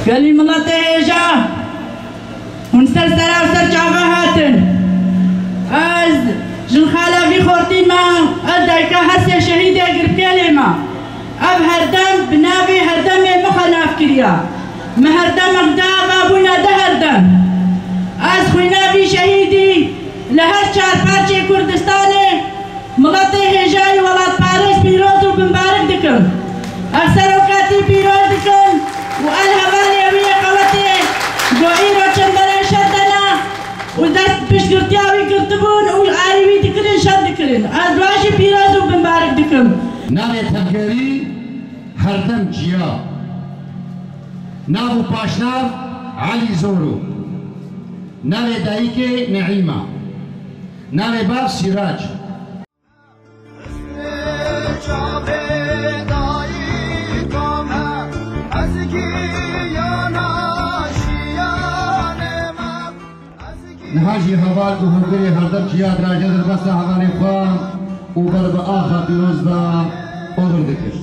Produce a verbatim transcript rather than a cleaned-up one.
Gelî miletê hêja, hûn ser sera û ser çava hatin. Ez jinxala vî xortî me, ez dayika her sê şehîdê girkêlê me. Ev herdem bi navê herdemê min xwe nav kiriya. Me herdemek da, va bûne du herdem. Ez xwîna vî şehîdî li her çar parçeyê Kurdistanê, miletê hêjayî welatparêz pîroz û bimbarik dikim. Ev serokatî pîroz dikim û ez hevalê wî yê qewetê ku îro çemberên şer de ne û dest piştgirtiya wî girtibûn û alî wî dikirin, şer dikirin. Ez wan jî pîroz û bimbarik dikim. Navê tevgerî Herdem Ciya. Nav û paşnav Elî Zoro. Navê dayikê Neîma. Navê bav Sîrac. Niha jî heval û hevgirê Herdem Ciya dirajê dirbesta hevalê xwe û ber bi axa pîroz de oxir dikir.